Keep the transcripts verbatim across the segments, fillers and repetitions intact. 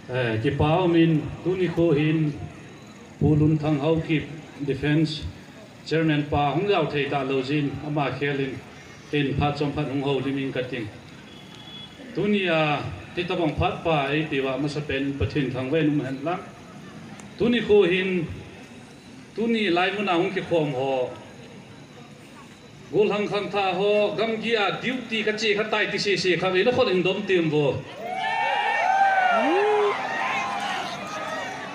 Eh, kipa umin tuni kho hin Pu Lunthang Haokip Defence Chairman pa hung jao thei talou jin ama khel in, in phat chomkhat hung houlim in kating. Tuni a, hitabang phat pa eipeuva masapen Pathen thangvah in umhen lang. Tuni kho hin, tuni lai muna hung kikhom ho, Gollhang khangthah ho, gamgi a duty kache kha tai ti sese kha, vei nakhon in dom tem vo.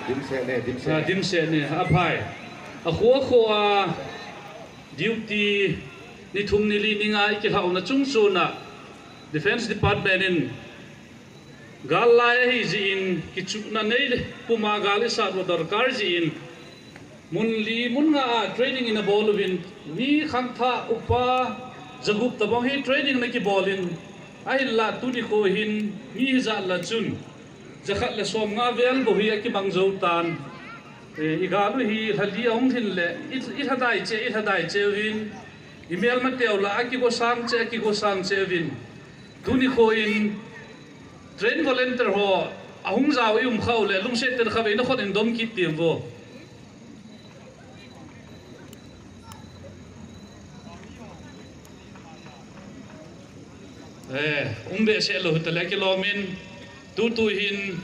Dimset ne, dimset. Ah, dimset ne, aphai. Akho akho a duty ni thum ni li ni nga i kilhauna chungchon a Defence Department in gal lai ahi jeh in, kichuhna nei le puma gal i sat u darkar jeh in, mun li mun nga a training in abol uvin, mi khangthah upa jagup tabang hi training na kibol in, ahinlah tuni kho hin mi hijat la chun jakhat le somnga vel bou hi akimang jou tan. Eh, i gal u hi lha li ahung lhin le, i, i lhadai cheh, i lhadai cheh uvin, i melmateu lah a kigosang cheh, akigosang cheh uvin. Tuni kho in train volunteer ho ahung jao i um kha u le, lungset tah in kha vei nakhon in dom kit tem vo. Eh, um behseh lou tale kilom in, tutu hin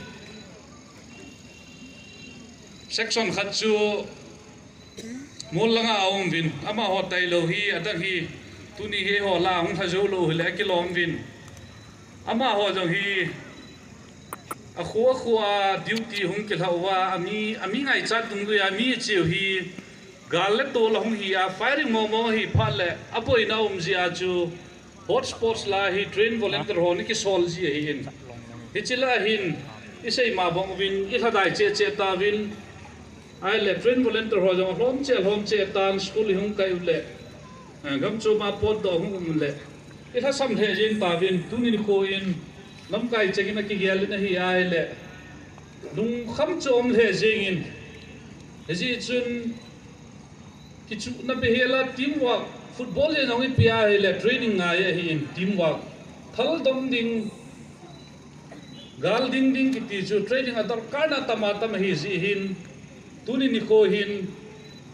section khat chu mol langa aum uvin, amaho tailou hi, adang hi, tuni hi eiho lah a hung lha jou lou hile akilom uvin. Amaho jong hi, akho akho a duty hung kilhah uva, ami, ami ngaichat dungjui a mi cheu hi, gal le tol ahung hi a, firing mong mong ahi phat le, aboina um jeh a chu, hotspots lah a hi train volunteer ho ana kisol ji ahi in. Hiche lah a hin, i sei ma bang uvin, i lhadai cheh cheh tauvin. Ahile train volunteer ho jong alhom cheh, alhom cheh tan, school i hung kai u le, eh, gam chom a potdoh hung um le, i lhasam lheh jeng tauvin, tuni nikho in lamkai cheng in akigel in ahi ahile, lungkham chu um lheh jeng in, hijeh chun kichuhna behel a teamwork, football jeng jong ipi ahile training ngai ahi in, teamwork, thaldom ding, gal ding ding kiti chu training a darkar na tam a tam ahi jeh hin, tuni nikho hin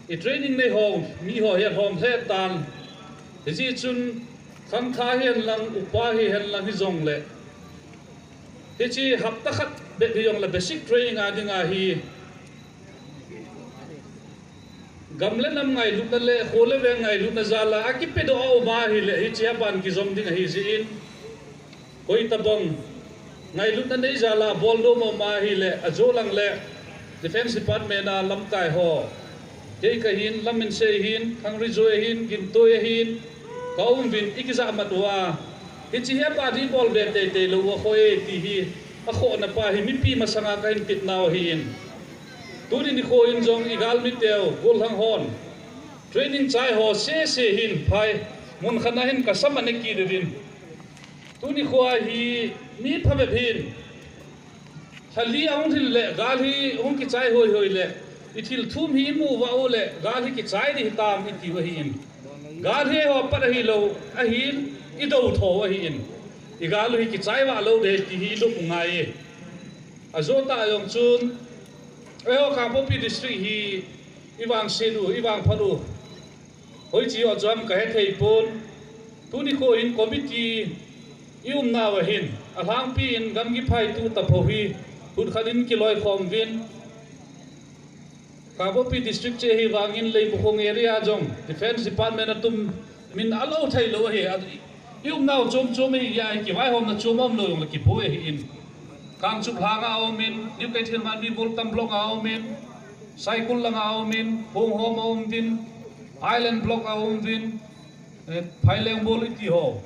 i training nei ho, mi ho hi alhom lheh tan. Hijeh chun khangthah hihen lang, upa hihen lang hijongle, hiche hapta khat bep hijongle basic training a dinga hi, gam le nam ngailutna le kho le veng ngailutna jal a akipedoh a um ahile, hiche a ban kijom ding ahi jeh in, koi tabang ngailutna nei jal a bol nom um ahile, ajo lang le Defence Department a lamkai ho, kei kahin, Lam Minsei hin, Thangrijoi ahin, Gintoi ahin, ka um uvin i kijahmat uva, hiche hi a ban hi bol be teitei lou u akhoh e ti hi, akhohna pa hi mipi masanga kahin petnau ahi in. Tuni nikho in jong i galmiteu, gollhang hon, training chai ho sese hin phai, mun khat a hin kasam ana kit uvin. Tuni nikho a hi mi phabep hin, lha li ahung lhin le, gal hi hung kichai hoi hoi le, i thil thum hi i mu uva u le, gal hi kichai ding hitam i tiu ahi in. Gal hi eiho pat ahilou, ahin, i dou tho ahi in. I gal u hi kichai vah lou ding ti hi i lup u ngai e. Ajo tah jong chun, eiho Kangpokpi District hi i vangset u, i vangphat u, hoiche ho chu ham kahethei pon. Tuni nikho in committee i umnau ahin, alhangpi in gamgi phaitu tapou hi, khut khat in kiloikhom uvin. Kangpokpi District chu ahi vangin Leimakhong area jong Defence Department a tum min alou theilou ahi. I umnau chom chom ahi a, i kivaihomna chom umlou jongle kiboi ahi in. Kangchup lhang a um in, New Keithelmanbi Voltam Block a um in, Saikul lang a um in, Khonghom a um uvin, Island Block a um uvin, eh, Phaileng Bol iti ho.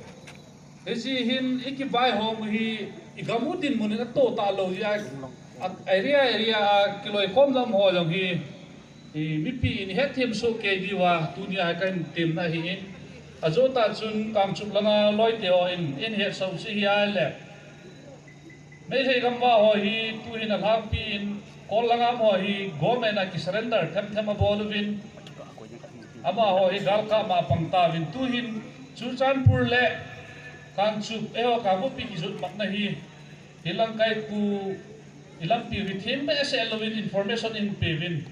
Hijeh hin i kivaihom hi i gam u dinmun in ato talou jeh a, area area a kiloikhom lam ho jong hi, i mipi in i hetthem soh kei diuva tunia kahin temna ahi in. Ajo tah chun Kangchup langa loite ho in, in hetsah u chu hi ahile, Meitei gamvah ho hi tuhin alhangpi in Kol langa um ho hi government a kisurrender themthem abol uvin, amaho hi galkap ma pang tauvin, tuhin Churachandpur le Kangchup, eiho Kangpokpi kijot matna hi, hi lamkai khu ilampi u hi them behseh louvin information eihin peuvin.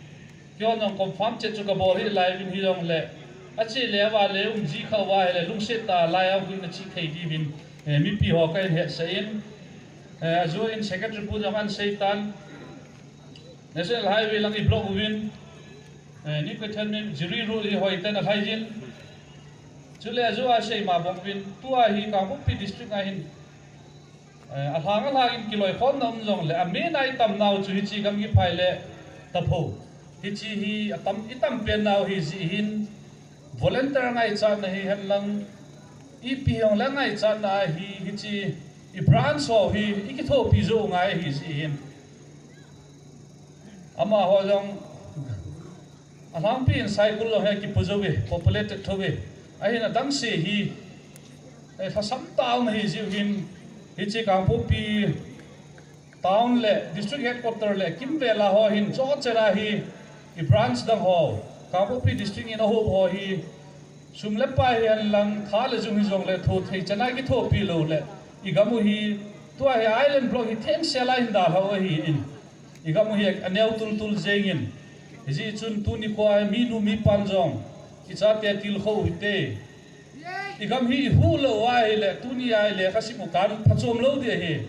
Keihon jong confirm chet chu kabol hih lai uvin hijongle, ache le ava le um ji kha uva ahile lungset tah a lai a hung na che thei diuvin, eh, mipi ho kahin hetsah in, eh, ajo in secretary pu jong ahin sei tan. National Highway lang i block uvin, eh, ni ko then min Jiri Road hi hoiten alhai jin. Chule ajo a sei ma bang uvin, tua hi Kangpokpi District a hin, eh, alhang alhang in kiloikhomna um jongle, a main a i tamnau chu hiche gam kiphai le tapho. Hiche hi atam, i tam pen nau hi jeh hin, volunteer ngaichatna hihen lang, ipi hung le ngaichatna ahi, hiche i branch ho hi i kithopi jou ngai ahi jeh hin. Amaho jong alhangpi in Saikul jong hi akipu jou ve, populated thou ve. Ahin adang se hi, eh, lhasam tah a um ahi jeh hin, hiche Kangpokpi Town le District Headquarter le kimvel a ho hin, chomcha a hi i branch dang ho, Kangpokpi District in ahop ho hi, sum le pai hihen lang, tha le jung hijongle, tho thei chan a kithopi lou le, i gam u hi, tua hi island block hi thengsel a hin dalhau ahin, i gam u hi aneo tultul jeng in, hijeh chun tuni khoa minu mipan jong, i chate tilkhou hite. I gam hi i huh lou ahile, tuni a i lekhasim u kan phachom lou ding ahi.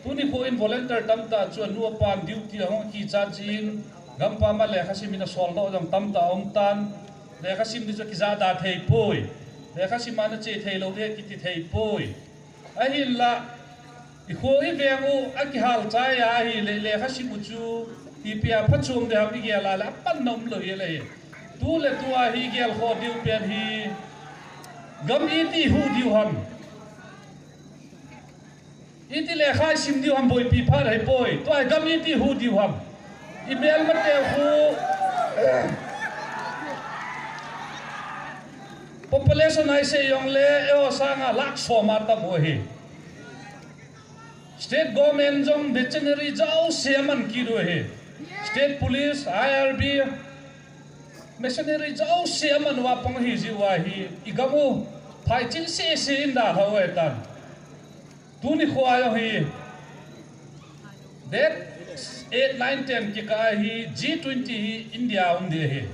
Tuni kho in volunteer tamtah chu anu apan duty a hung kichat jin, gampam a lekhasim in asol doh jong tamtah aum tan. Lekhasim ding chu akijah da thei poi. Lekhasim a nache thei lou ding kiti thei poi. Ahinla, i kho i veng u akihal chai ahile, lekhasim u chu ipi a phachom ding ham i gel a le, apanna um lou hi le. Tu le tua hi i gel khoh diu pen hi, gam iti huh diu ham? Iti lekha i sim diu ham boipi phat ahi poi. Tua hi gam iti huh diu ham? I melmateu khu, population a i sei jongle, eiho sanga lakh som a tam u ahi. State government jong machinery jouse aman kit u ahi. State Police, I R B, machinery jouse aman uva pang ahi jeh uva hi, i gam u phaichil sese in dalhau ahitan. Tuni khoa jong hi, date eight, nine, ten kikah a hi G twenty hi India a um ding ahi.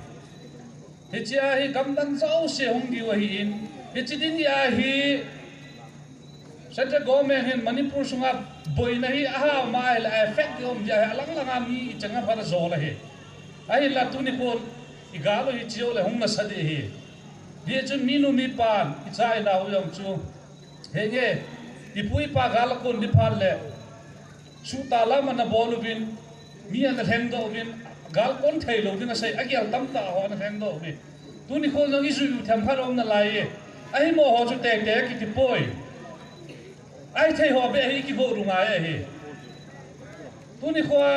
Hiche a hi gamdang jouse hung diu ahin, hiche ding a hi Central Government hin Manipur sunga boina hi aha um ahile, a effect ding um ding ahi, alang langa mi i chang a phat ajol ahi. Ahinla tuni khon i gal u hi chejou le hung nasa ding ahi. Hijeh chun minu mipan, i cha i nao u jong chu, henge, i pu i pa gal akon ding phat le, suhtah lam ana bol uvin, mi ana lhengdoh uvin, gal kon thei lou ding asei, agel tamtah ho ana lhengdoh uve. Tuni khon jong i jui u themkhat aum nalai e. Ahimo ho chu teitei kiti poi. Ahithei ho beh hi i kivoh u ngai ahi. Tuni khoa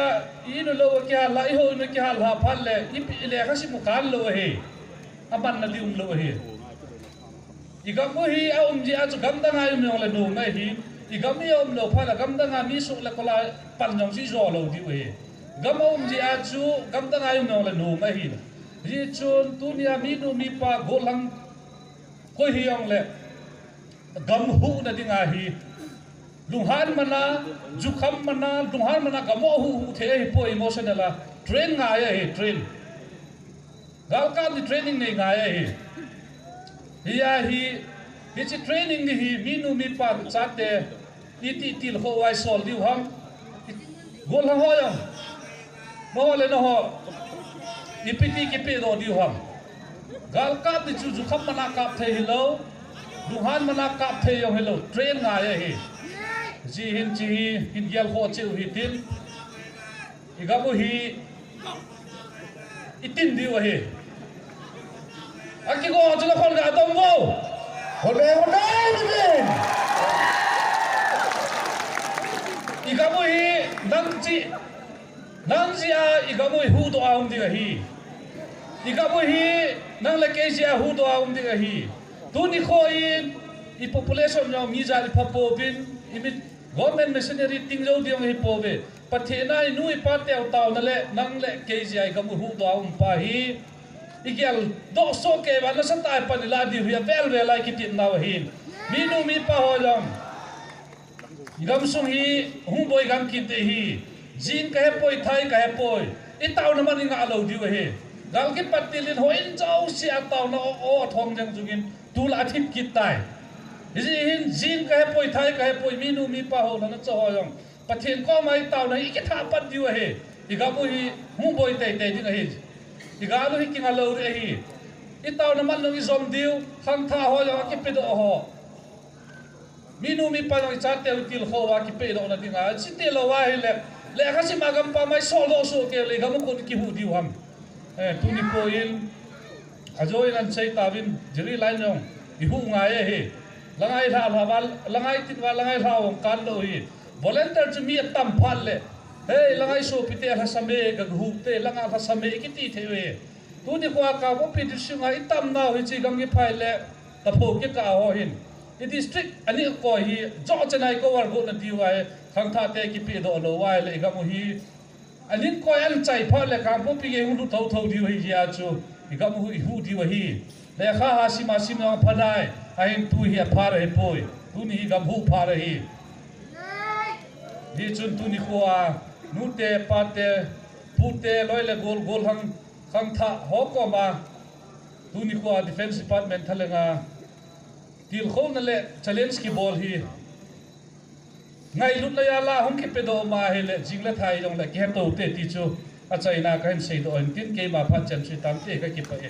i in u lou akihal a, i hou in u akihal a phat le, i pi-, i lekhasim u kan lou ahi. Amanna ding um lou ahi. I gam u hi aum jeh a chu gamdang a i um jongle nom ahi. I gam i aum lou phat le gamdang a mi soh le kol a pan jong chu i jo lou diu ahi. Gam aum jeh a chu gamdang a i um jongle nom ahi. Hijeh chun tunia minu mipa gollhang koi hijongle gam huhna dinga hi, lunghan mana, jukham mana, lunghan mana gam u ahuh huh thei ahipoi, emotional a. Train ngai ahi, train. Galkap ni training nei ngai ahi. Hia hi, hiche training ni hi minu mipa chate iti tilkhou a i sol diu ham? Gollhang ho jong, nangho le nangho, ipi ti kipedoh diu ham? Galkap ni chu jukham mana kap thei hilou, lunghan mana kap thei jong hilou, train ngai ahi. Hiche hin, hiche hi hin gelkhoh cheh u hitin, i gam u hi i tin diu ahi. Akigo chu nakhon ga dom vo. Khon be, khon be, khon be. I gam u hi nang jeh, nang jeh a i gam u hi huhdoh a um ding ahi. I gam u hi nang le kei jeh a huhdoh a um ding ahi. Tuni kho in i population jong mi jat i pha pouvin, i mi government machinery ting jou ding ahipouve. Pathen a i nu i pa teu taona le nang le kei jeh a i gam u huhdoh a um pa hi, i geldoh soh kei uva nasatah a i pan i lah diu hi avel vel a i kitin nau ahin. Minu mipa ho jong, i gamsung hi hung boi gam kit ding ahi. Jing kahepoi, thai kahepoi. Itaona man ingah lou diu ahi. Gal kipat til in houin jouse a taona o, o athong jeng jungin, tula athip kit tai. Hijeh hin jing kahepoi, thai kahepoi, minu mipa ho lhona cho ho jong, Pathen koma itaona hi ikithah pat diu ahi. Igam u hi hung boi teitei ding ahi. Igal u hi kinga lou ding ahi. Itaona man jong ijom diu, khangthah ho jong akipedoh ho. Minu mipa jong ichateu tilkhou a kipehdohna dinga, chuteng lou ahile, lekhasim a gampam a isoldoh soh kei le igam u kon kihuh diu ham. Eh, tuni nikho in, ajo in ahin sei tauvin, Jiri line jong ihuh ngai ahi. Langai lha lha va, langai tin va, langai lha hung kan lou hi. Volunteer chu mi atam phat le, hei, langai sopite alhasam e, gahuh te, langa lhasam e, kiti thei uve. Tuni nikho a Kangpokpi district a itam nau hiche gamgi phai le, tapho kikah ho hin, i district ani koi hi, joh chena i cover got na diu ahi, khangthah te kipehdoh lou ahile, igam u hi, anin koi anchai phat le, Kangpokpi gei hung lut thotho diu ahi jeh a chu, igam u hi ihuh diu ahi. Lekha ha sim a sim jong apha nai, ahin tu hi apha ahipoi, tuni hi gam huh phat ahi. Hichun tuni nikho a, nute, pate, pute, loi le gol, gollhang, khangthah ho koma, tuni nikho a Defence Department thalenga, tilkhouna le challenge kibol hi, ngailutna jal a hung kipedoh ma ahile, jing le thai jongle kihetou te ti chu, achaina kahin seidoh in tin keima phat chan chu hitante, kakipah e.